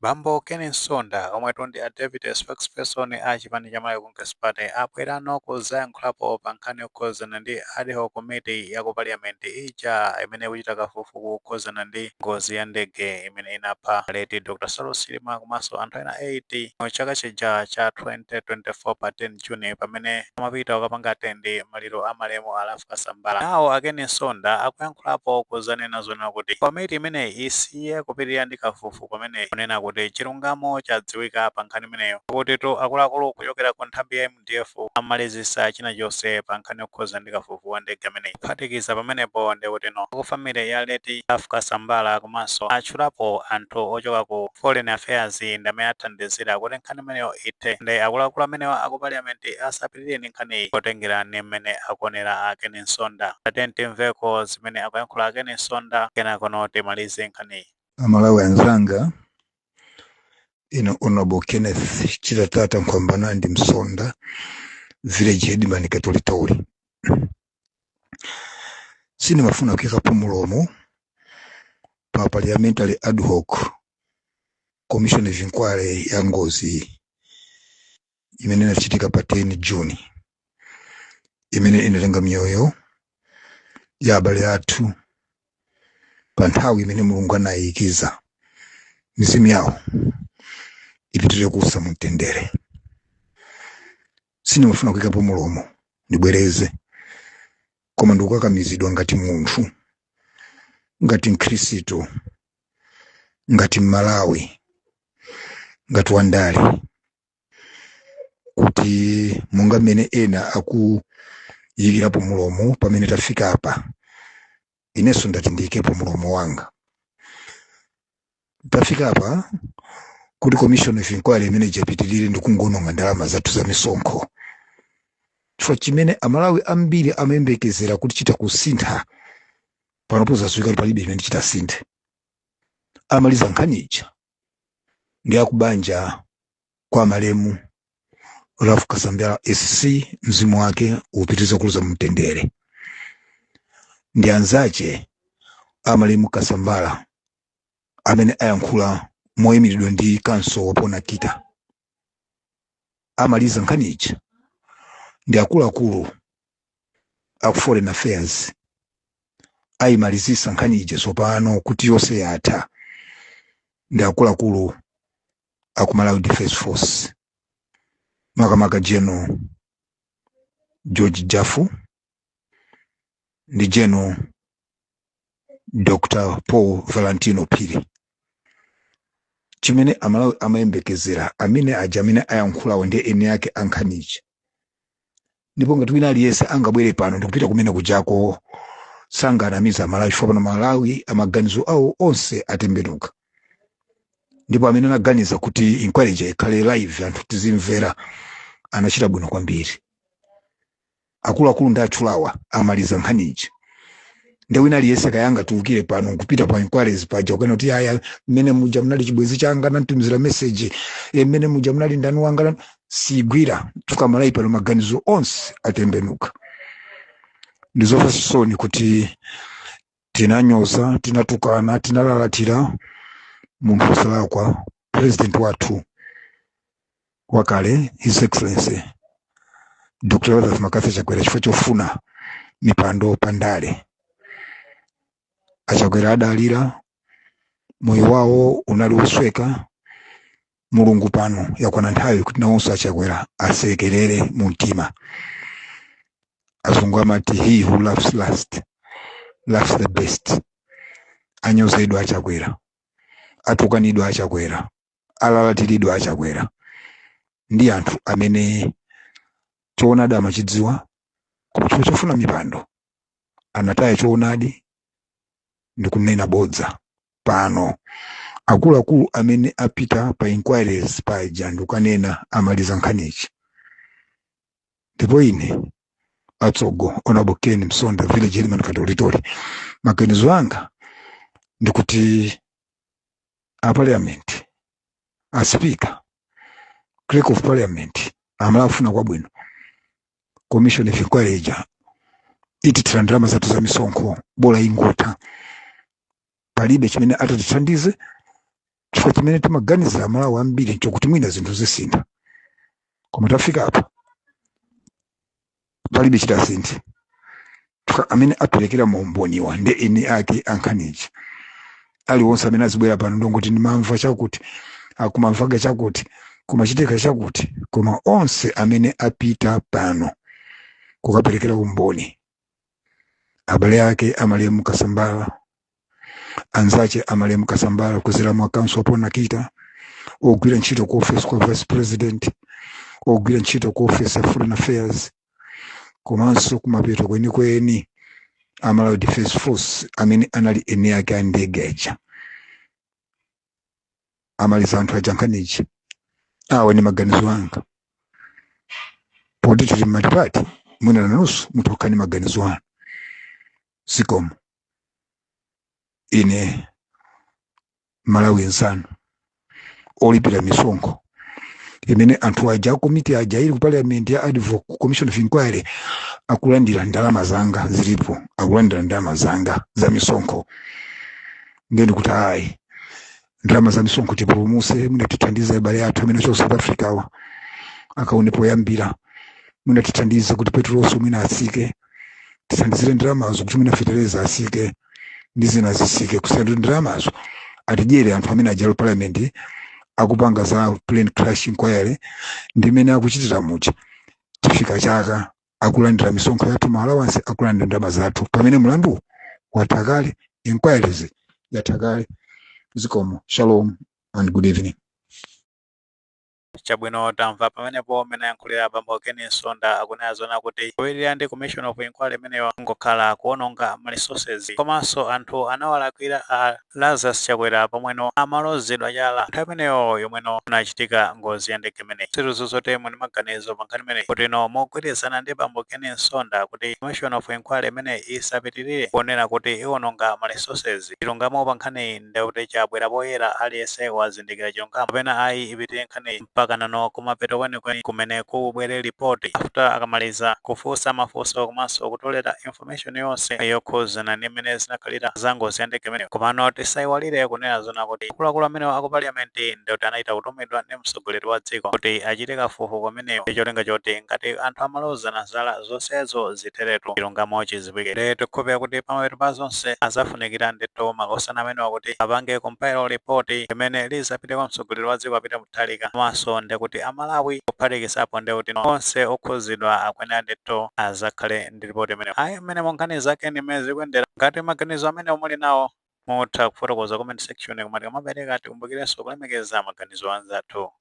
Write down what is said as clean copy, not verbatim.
Bambo Ken Msonda, omwetu ndi a deputy spokesperson a chipani cha Malawi Congress Party, abwerano kuzayankhulapo pa nkhani yokhuzana ndi ad hoc committee ya ku parliament ija imene ikuchita kafukufuku kukhuzana ndi ngozi ya ndege imene inapha late Dr. Saulos Chilima komanso anthu ena 8 mu chaka chija cha 2024 pa 10 June, pamene amapita kukapanga attend maliro a malemu a Ralph Kasambara. Nawo a Ken Msonda akuyankhulapo kuzanena zonena kuti komiti imeneyi isiye kupitirira ndi kafukufuku pamene kunena kuti chilungamo chadziwika pa nkhani imeneyo, kuti akuluakulu kuchokera ku nthambi ya MDF amalizisa china chonse pa nkhani yokhuza ndi kafukufuku wa ndege ameneyi. Kuphatikiza pamenepo, ndikuti no ku family ya late Ralph Kasambara komanso atchulapo anthu ochoka ku Foreign Affairs ndi amene athandizira kuti nkhani imeneyo ithe, ndi akuluakulu amenewa aku parliament asapitirire ndi nkhaniyi, potengera ndi mmene akuonera a Ken Msonda. Tatiyeni timveko zimene akuyankhula a Ken Msonda, kenakono timalize nkhaniyi. Amalawi anzanga, ine Honorable Kenneth Chitatata Nkhwambana ndi Msonda, village headman, Katolitoli. Sindimafuna kuyikapo mulomo pa parliamentary ad hoc commission of inquiry ya ngozi imene inachitika pa 10 June, imene inatenga miyoyo ya abale athu pa nthawi imene Mulungu anayikiza. Mizimu yawo ipitirire kuusa mumtendere. Sindimafuna kuyikapo mulomo, ndibwereze, koma ndikukakamizidwa ngati munthu, ngati Mkhristu, ngati Mmalawi, ngati wandale, kuti monga mmene ena akuyikirapo mulomo pamene tafika apa, inenso ndati ndiyikepo mulomo wanga. Tafika apa kuti commission of inquiry imene ijapitirire ndi kungononga ndalama zathu za misonkho, chifukwa chimene Amalawi ambiri amayembekezera kuti chita kusintha panopo zadziwika kuti palibe chimene chitasinthe. Amaliza nkhani ija ndi akubanja kwa malemu Ralph Kasambara SC, mzimu wake upitirize kuusa mtendere, ndi anzache amalemu Kasambara amene ayankhula moyimiridwa ndi counsel Wapona Kita. Amaliza nkhani ija ndi akuluakulu aku Foreign Affairs. Ayimalizisa nkhani ija tsopano kuti yonse yatha ndi akuluakulu aku Malawi Defense Force, makamaka General George Jaffu ndi General Dr Paul Valentino Phiri. Chimene Amalawi amayembekezera, amene aja amene ayankhulawo ndi eni ake ankhanichi, ndipo ngati wina aliyense angabwere pano ndikupita kumene kujako, sanganamiza Amalawi, chifukwa pano Malawi amaganizo awo onse atembenuka. Ndipo amene anaganiza kuti inquiry ija ikhale live, anthu tizimvera, anachita bwino kwambiri. Akuluakulu ndi atchulawa amaliza nkhani ija, ndi wina aliyense kayanga tulukire pano nkupita pa inquiries paja ukena kuti aya, mmene muja munali chibwenzi changa, nantumizira message, mmene muja munali ndani wanga, sigwira, chifukwa Malawi pano maganizo onse atembenuka. Ndizomvetsa chisoni kuti tinanyoza, tinatukana, tinalalatira munthu wosalakwa, president wathu wakale, His Excellency Dr Lazarus McCarthy Chakwera, chifukwa chofuna mipando pandale. Achakwera adalira, moyo wawo unali wosweka. Mulungu, pano yakwana nthawi kuti nawonso Achakwera asekerere mu mtima. Azungu amati, "He who laughs last laughs the best." Anyozedwa Achakwera, atukanidwa Achakwera, alalatiridwa Achakwera ndi anthu amene choonadi amachidziwa, koma chifukwa chofuna mipando anataya choonadi ndi kunena bodza. Pano akuluakulu amene apita pa inquiries paja ndikukanena amaliza nkhanichi. Ndipo ine atsogo Honorable Ken Msonda, village headman, Katolitoli, maganizo anga ndikuti a parliament, a speaker, clerk of parliament, Amalawi afuna kwabwino. Commission of inquiry ija itithira ndalama zathu za misonkho, bola ingotha. Palibe chimene atatithandize. Chifukwa chimene timaganizira Malawi ambiri nchokuti mwina zinthu zisintha, koma tafika apa palibe chitasinthe, chifukwa amene aperekera maumboniwa ndi eni ake ankhanichi. Aliwonse amene azibwera pano ndongoti ndimamva chakuti, akumamvaga chakuti, kumachitika chakuti, koma onse amene apita pano kukaperekera umboni, abale ake amalemu Kasambala, anzache amalemu Kasambala, kuzera mwa counsel Nakita, ogwira ntchito ku office kwa vice president, ogwira ntchito ku office ya foreign affairs, komanso kumapeto kwenikweni Amalawi Defense Force amene anali eni ake a ndege aja, amaliza anthu aja nkhanichi. Awa ni maganizo anga. Poti tili mmatipati, mwina nanusu mutokha ni maganizo anu. Zikomo. Ine Malawi nsanu olipira misonkho imene anthu aja akomiti aja ili ku parliament ya ad hoc commission of inquiry akulandira ndalama zanga zilipo, akulandira ndalama zanga za misonkho. Ndiye ndikuti ayi, ndalama za misonkho tipulumuse, mwina tithandize abale athu amene acho South Africa awa akaone poyambira, mwina tithandize kuti petrolso mwina atsike, tithandizire ndalamazo kuti mwina fetereza atsike ndi zina zisike, kusiyana kuti ndalamazo atidyere anthu amene ajalo parliament akupanga za plane crash inquiry. Ndi imene akuchitira muja, tifika chaka akulandira misonkho yathu, ma allowance, akulandira ndalama zathu, pamene mlandu watha kale, inquiries yatha kale. Zikomo. Shalom and good evening. Chabwino, tamva pamenepo mmene ayankhulira bambo Ken Msonda. Akunena zona kuti kupitirira ndi commission of inquiry imeneyo ngokhala kuononga ma resources, komanso anthu anawalakwira a Lazarus Chakwera pomweno amalozedwa chala nthawi imeneyo yomweno kunachitika ngozi ya ndege imeneyi. Situzo mwe ndi maganizo pa nkhani imeneyi, kuti ino mogwirizana ndi bambo Ken Msonda kuti commission of inquiry imeneyi isapitirire, kuonera kuti iwononga ma resources, chilungamo pa nkhaniyi ndekuti chabwera poyera, aliyense wazindikira chilungamo, kapena ayi, ipitirire nkhaniyi mpaka nano kumapeto kwenikweni kumene kubwere ripoti after akamaliza kufunsa mafunso komanso kutolera information yonse yokhuzana ndi mmene zinakhalira za ngozi ya ndege imeneyo? Komano tisayiwalire kunena zona kuti akuluakulu amenewo aku parliament ndikuti anachita kutumidwa ndi mtsogoleri wa dziko kuti achite kafukufuku ameneyo ndi cholinga choti ngati anthu amalozana zala, zonsezo zitheretu, chilungamo chidziwike. Ndi tikhulupirira kuti pamapeto pa zonse azafunikira ndithu makosana amenewa kuti apange compile report imene lizapite kwa mtsogoleri wa dziko apite Mutharika, komanso ndikuti Amalawi kuphatikizapo ndikuti onse okhuzidwa akuyenera ndithu azakhale ndi ripoti imeneyo. Ayi, mmene monkhani zake ndi mmene zikuyendera. Ngati maganizo amene muli nawo, mutha kufotokoza comment section, koma tikamapereka tikumbukirenso kulemekeza maganizo anzathu.